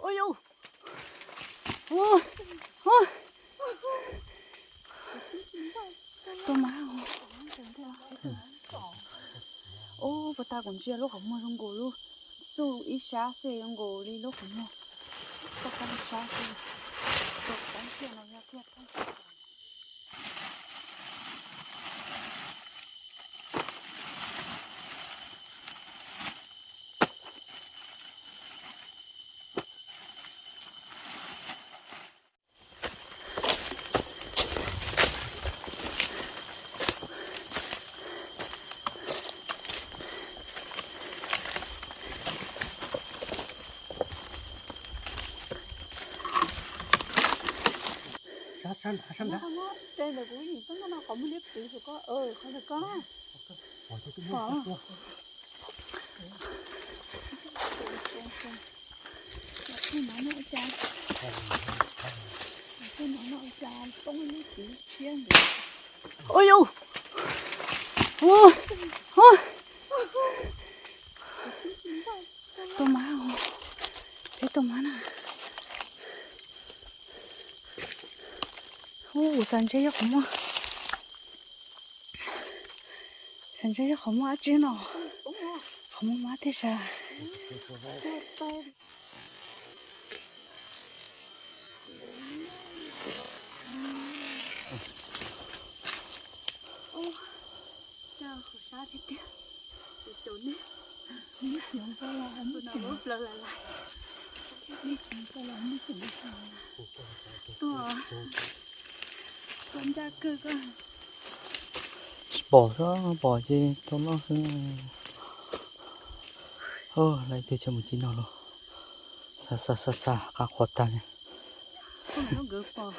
Ua yus, ua, ua, tus mab, ua puas tag, kuv ntsia lub qhov muag zoo nkaus lub xub ib sab xwb, zoo nkaus li lub qhov muag, toj kab ib sab xwb, tus qab xiab no yog thiaj thaj. Sab, sab nrad, sab nrad. Qhov ntawd kuv yeej tau no, qhov muaj liab pwv hauv ko, qhov ntawd ko na. Pom. Ua yus, ua, ua, tus mab, peb tus mab na. Ua, xav ntshe yog qhov muag, xav ntshe yog qhov muag dab tsi no, qhov muag mab tiag sas. Coj hauv sab tiag tiag, tus caum nej, tus no lub plaws lais lais. Tuaj, tuaj ncaj kawg koj. Tsis pom xwb, pom ces tau loj xwb. Lawv twb tsis mus ci no los. Xa xa xa xa, qab qhuav tag li. Nkawd pom,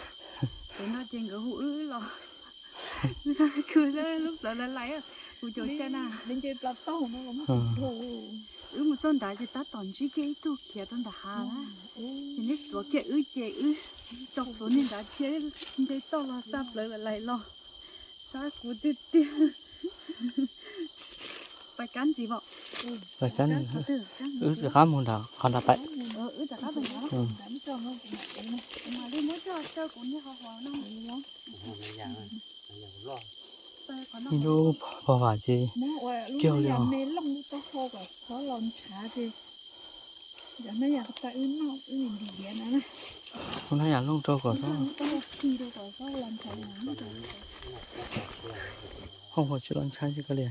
tus no ces nkawd hu wb los. Wb xav khwv xwb, lub plawv lais lais, kuv caum cai na. Wb mus txog nrad ces tab tom ntsib kiag ib tug khiav rau nram hav na. Ces neb xuav kiag wb ces wb tso pluav niag nrad thiab nce toj los xa plawv lais lais los. Sab kuv tiag tiag. Pais kab ntxiv pom. Pais kab, wb rov qab mus nram qhov nrad pais. Wb rov qab pais nrad. Kuv mam li muab coj raws kuv niag qhov hauv no. Ib lub pog vam ces kiag li os. Hnab yam looj rau kom txhob, hoob hauv tsis los ntshai tsis kawg li.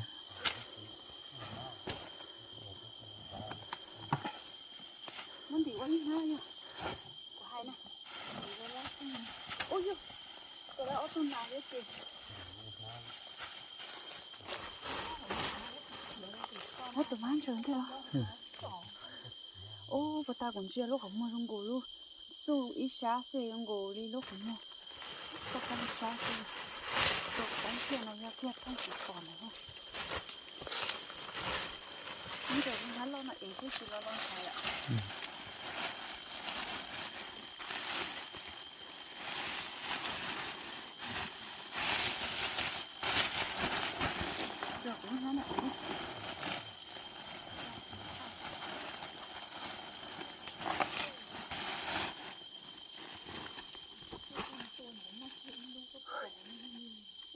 Tus mab ntsaws thiab. Ub, puag ta kuv ntsia lub qhov muag zoo nkaus lub xub ib sab xwb, zoo nkaus li lub qhov muag toj kab ib sab xwb. Tus qab xiab no yog thiaj pheej tsis pom lawm. Ib ntawm tus mab loj no es twb tsis los los ntshai lawm.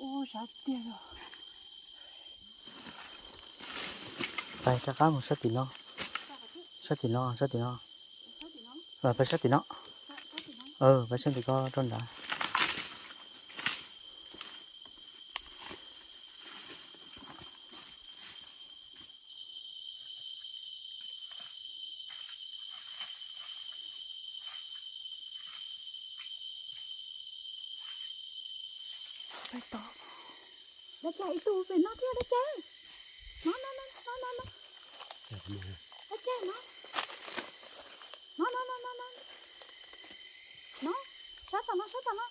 Ub, sab tiag os. Pais rov qab mus sab tim no. Sab tim no, sab tim no. Pais sab tim no. Pais sab tim ko rau nrad. Dab Cas, ib tug pem no thiab Dab Cas. No, no, no, no, no, no. Dab Cas no. No, no, no, no, no. No, sab tom no, sab tom no.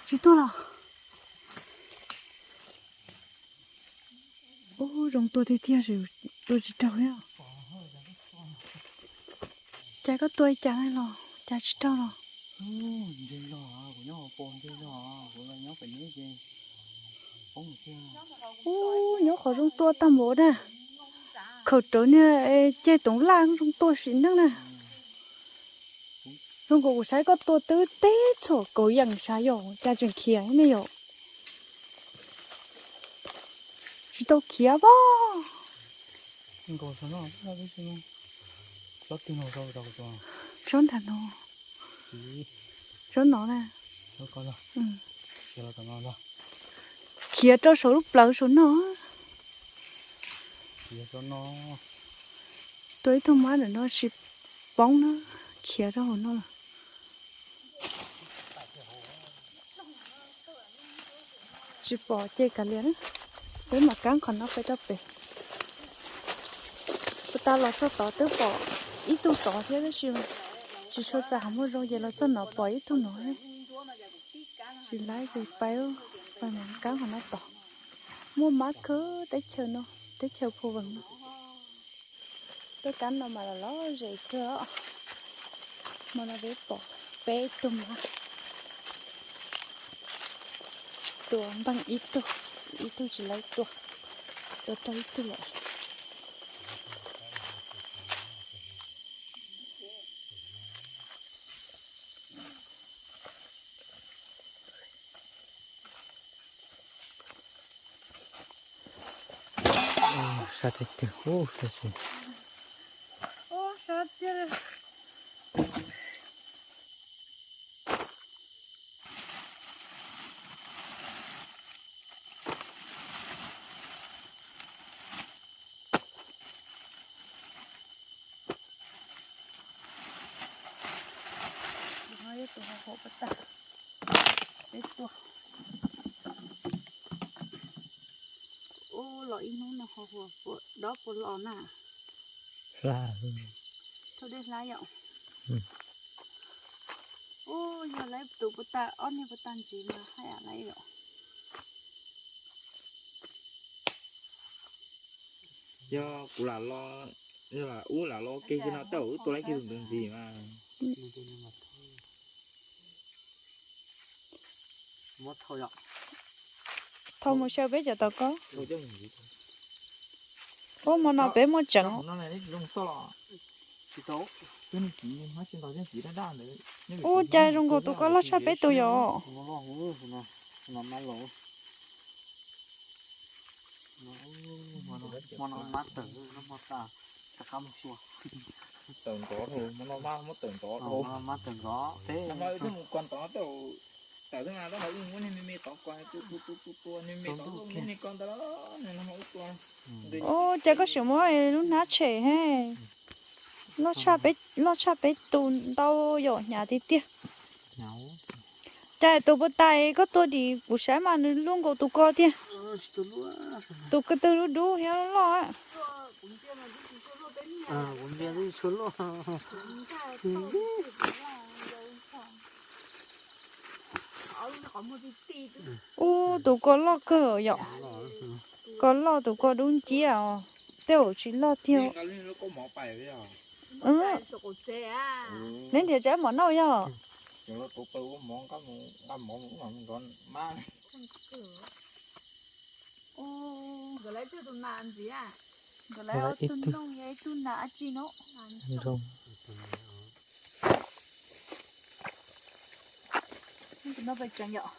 Tsis tuag los? Ub, zoo tua tiag tiag, tua tsis raug thiab. Cas koj tua li cas los cas tsis raug los? Ub, nyob qhov zoo tua tag npaum na. Khaws rawv niag ceg toov laj zoo tua sim neej na. Zoo nkaus kuv saib koj tua twb teb txhuam kaus yeem sav yom, cas tseem khiav ne yom. Tsis tau khiav pob. Tsob nram no, tsob no na. Khiav rau saum lub plawv saum no. Tua ib tug mab ntawm no tsis poob na, khiav rau hauv no lawm. Tsis pom ces kav liam na, peb mam kab qhov no pem rau pem. Puag ta los txog tod twb pom ib tug tod thiab tab sis tsis tshua txais qhov muag zoo ces los txog no pom ib tug no. Tsis laib ces pais, pais mam kab qhov no tod. Muaj mab kawg teb chaws no, teb chaws Phu Vees no. Tej kab no mas los lom zem kawg os. Hmo no peb pom peb tug mab, tua npeeg ib tug, ib tug tsis laib tua, tua raug ib tug lawm. Sab tiag tiag, ub, sab tiag. Tus no yog tus hauv hauv puag ta, peb tua. Ub, los ib hnub no ho huas puas dob puas los na. Thaum dej hlab yom. Ub, yog laib tus puag ta, ob niag puag ta ntxiv mas haj yam laib yom. Yog kuv lam los, yog lam ub lam los ua ke kiag no tej zaum wb tua laib kiag tus ntawd ntxiv mas. Thau mus xyaw peb cov tau koj. Ub, hmo no peb muaj tseev. Ub, cas zoo nkaus tus koj loj tshaj peb tus yom. Tawm ntxov dhau, hmo no mas muab tawm ntxov dhau. Hmo no mas tawm ntxov, tej hmo wb twb mus kos ntov tej zaum tawm xwb mas, tab sis wb mus muab niag me me tod kos, tua tua tua tua niag me tod, muab niag kos ntawd los nag hmo wb tua. Ub, cas koj sim muab lub hnab tshem he. Loj tshaj peb tus ntau yom, hnyav tiag tiag. Cas tus puag ta koj tua dim kuv saib mas nws luaj nkaus tus ko tiag. Tus ko tw dub dub thiab loj. Ub, tus ko loj kawg yom. Ko loj, tus ko dub nciab os. Tej zaum tsis loj tiag. Neb nrhiav tsam mov noj yog. Nkawd lawv ib tug noog, ib tug nas dab tsi no. Tus no pes tseev yom.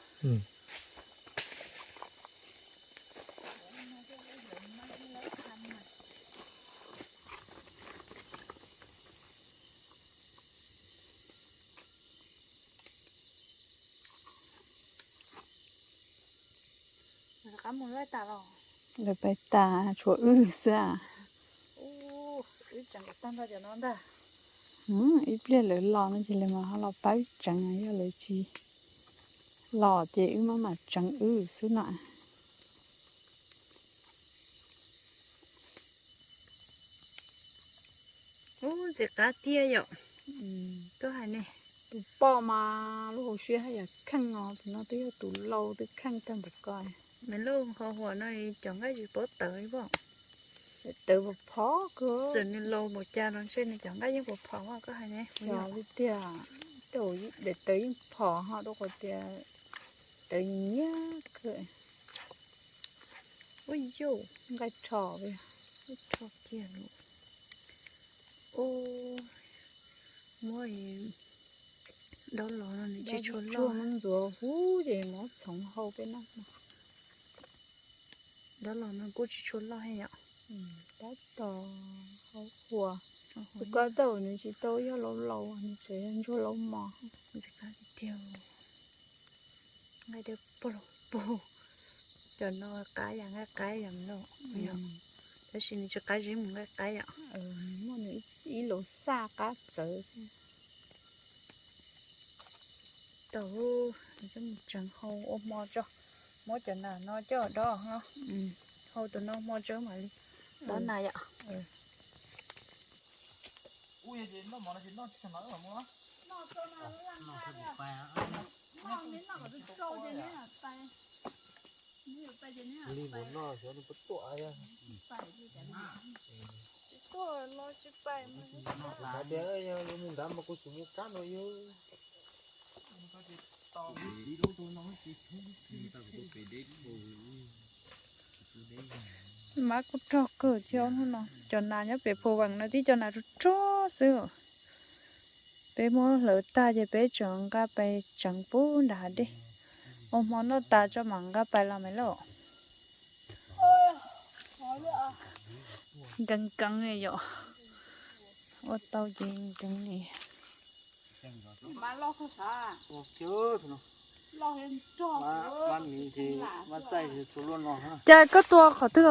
Rov qab mus laij tas los? Lawv pais tas tshuav wb xwb. Wb tseem tag nrho cov no ntag. Ib pliag lawv los no ces lawv mam ho los pab wb tseev, yog lawv tsis los ces wb maj mam tseev wb xwb no. Ub, ntxim qab tiag yom. Koj hais ne. Tus poj mas lub hauv siab haj yam kheej os, tus no twb yog tus laus twb kheej tag npaum ko. Nws lub qhov huam no cov nqaij tsis paub tawv li pom. Tawv puas phom kawg. Txawm nws laus npaum cas los ntshe nws cov nqaij yeej puas phom os, koj hais ne. Xyov li tiag. Daim tawv yeej phom ho rau qhov tias tawv nyiab kawg. Ua yus nqaij rho, nqaij rho kiag lawm. Ua, muab dob los no nws tsis tshua loj, muab ntxuav huv ces muab txhoov hau peb noj mov. Dob los no kuj tsis tshua loj yom. Tab tom hau hua. Tus ko tau nws tsis tau yog laus laus, nws tsuas yog ntsuag laus mos. Nqaij dawb paug paug. Cov no qab yam nqaij qab yam no. Tab sis nws tsis qab zib mus nqaij qab yom. Muaj nws ib lus xaj qab txawv. Tau, coj mus tseev hau ua hmo tso. Muab cov nas no coj dob no, hau tus no hmo tso mam li dob nas yom. Li mus noj xyov nws puas tuaj. Xav tias yog yuav mus nrad mas kuv xum mus kab no yog. Mab kuj rog kawg thiab no. Cov nas nyob pem Phu Vees no tib cov nas rog rog xwb. Peb muab hlawv tag ces peb tseem nqa pais tseev pub nram hav dej. Ua hmo noj tas tso mam nqa pais los me lauj. Nkees nkees li yom. Ua tau ces nkees li. Cas koj tua qhov twg os?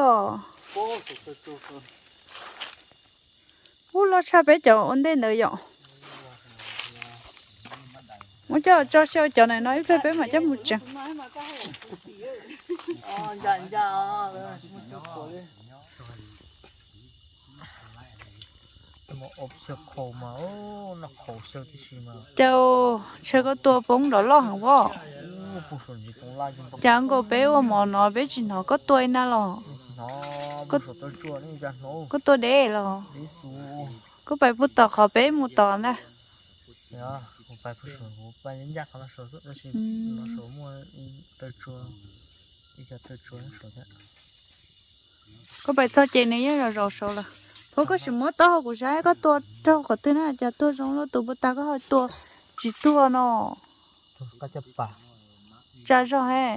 Ub, loj tshaj peb cov ua ntej ntawd yom. Muab coj tso xyaw cov ntawm no ib pliag peb mam coj mus tseev. Cas ntshe koj tua poob nrov loj heev os. Cas nkaus peb ua mov no peb tsis hnov koj tua li na los? Koj tua deb los? Koj pais pug tom qhov peb mus tom ntag. Koj pais txog ces nws yeej zos zos saud lawm. Phob, koj sim muab taub hau kuv saib koj tua raug qhov twg na, cas tuag zoo luaj, tus puag ta koj ho tua tsis tuag no. Tsa zog he.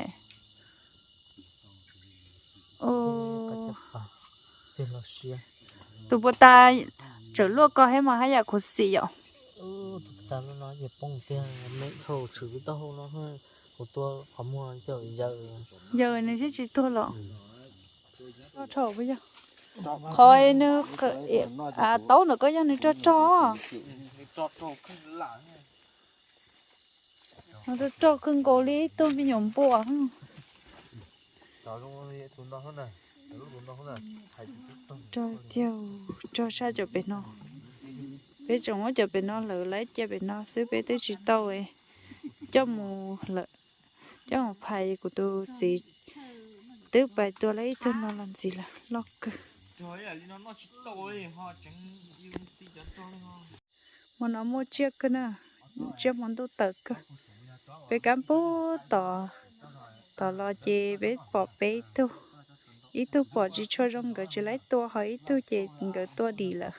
Tus puag ta tseem luaj ko he mas haj yam khuv xim yom. Yawg nws thiaj tsis tuag los. Qhov nws, taub ntawm koj yog nws rog rog. Rog rog kawg nkaus li ib tug me nyuam npua. Rog tiag, rog sab cov pem no. Peb tseem muab cov pem no hlawv lawm cia pem no xwb, peb twb tsis tau coj mus hlawv, coj mus phais. Kuv tus txiv twb pais tua lawm ib tug no los ntxiv lawm, loj kawg. Hmo no muaj tsiaj kawg na, tsiaj hmo ntuj tawm kawg. Peb kab pug tod, tod los ces peb pom peb ib tug, ib tug pom tsis tshua zoo nkawd tsis laib tua, ho ib tug ces nkawd tua dim lawm.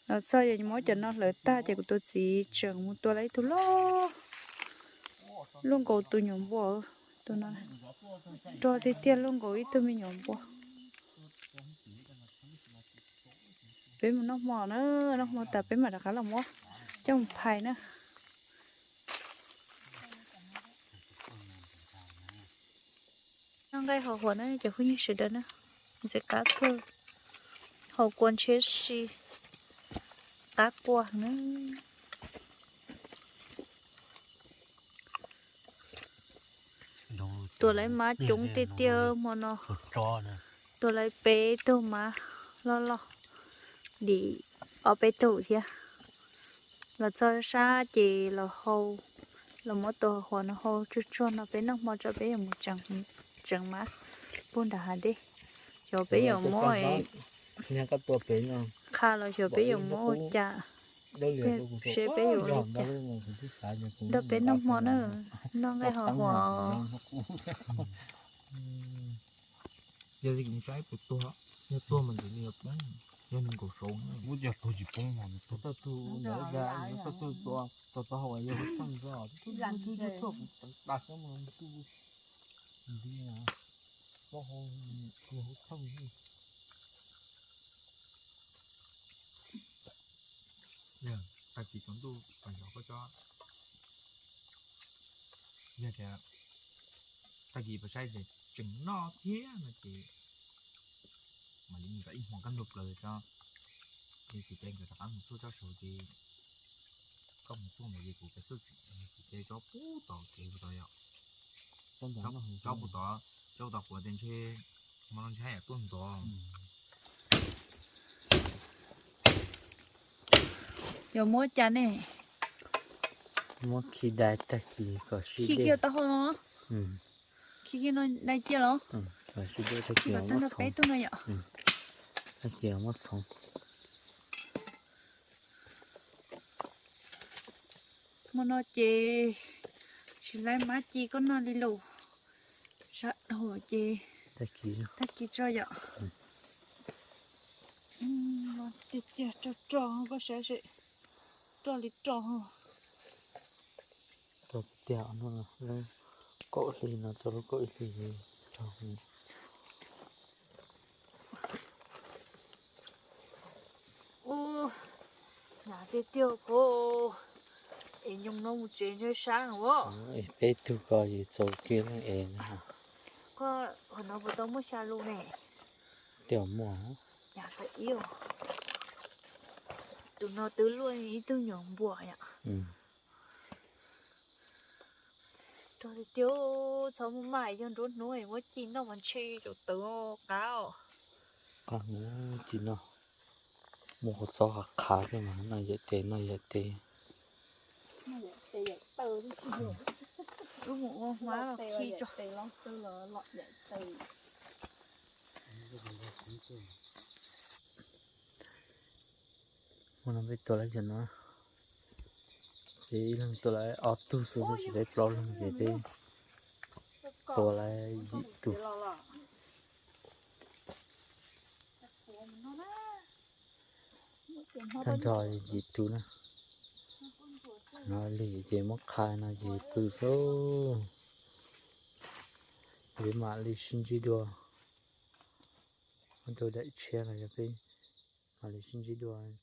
Los txog yog muab cov no hlawv tag ces kuv tus txiv tseem mus tua lawm ib tug loj, luaj nkaus tus nyuam npua, tus no rog tiag tiag luaj nkaus ib tug me nyuam npua. Peb mus noj hmo na, noj hmo tas peb mam rov qab los muab coj mus phais na. Noj nqaij haus huam na cov phooj ywg sawv daws na, ntxim qab kawg, haus kua ntshiab si, qab kua na. Tua lawv mab coob tiag tiag hmo no. Tua lawv peb tug mab loj loj, dim ob peb tug thiab. Los txog sab ces los hau, los muab tua haus huam no hau tsuag tsuag no peb noj hmo tso peb yuav mus tseev mab pug nram hav dej. Xyov peb yuav muab qha los xyov peb yuav muab ua cas. Seb peb yuav ua li cas. Nrog peb noj hmo na, noj nqaij hos huam. Yog li kuv saib puas tuag, yog tuag mas ntshe nws yuav poob, yog nws nkaum saud. Ub, yog tuag tsis poob mas nws tuag tau tug ntawd, tau tug tua, tau tau hauv yog txeej zog, tub tub tub tub kuv teev tas xyoob mas nws tub li, pob hau, hau thooj. Tag kis tsaus ntuj pas zov koj tsob. Yog tias tag kis pas saib tias tseem noj thiab no ces mam li mus tau ib hmos kaj ntug plaws tso. Ces txiv ces nkawd rov qab mus xub tsob saud ces koj mus xub ntawd ces kuv pem xub txiv ces tsob pub tom kev puas tau yom. Tsob puas tau, tsob puas tau kuv tias ntshe hmo no ntshe haj yam tuaj ntxov. Yog muab cas ne? Muab khi dai tag kis kom sib dej. Khi kiag taub hau no. Khi kiag no dai cia los? Kom sib dej tag kis los muab txhoov. Peb tug no yom. Tag kis los muab txhoov. Hmo no ces tsis laib mab ci koj noj li lus. Sab dhau ces tag kis tso yom. Tiag tiag, rog rog koj saib seb, rog li rog. Rog tiag tiag no, lub kaum hli no rau lub kaum ib hli rog. Ub, hnyav tiag tiag kod, es nyoos no mus tsev ntshe sab no. Es peb tug ko yus txaus kiag leej es na. Koj qhov no puas tau muaj xya lus ne? Tiag muaj. Tus no twb luaj ib tug nyuam npua yom. Rog tiag tiag, txhob muaj maj, yog nruab hnub muab ci noj mas ntshai tus tawv qab os. Qab ci noj, muaj qhov txob qab qhav thiab mas noj yam tes noj yam tes. Wb mus ua hmab los khi tso. Hmo no peb tua lawm cov no, peb ib leeg tua lawm ob tug xwb tab sis peb plaub leeg ces peb tua lawm yim tug. Tag nrho yim tug na. No lig ces muab qha no ces pw xwb. Peb mam li sib ntsib dua rau daim tshiab los yog peb mam li sib ntsib dua rau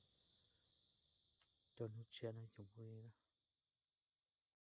hnub tshiab na tsoom phooj ywg na.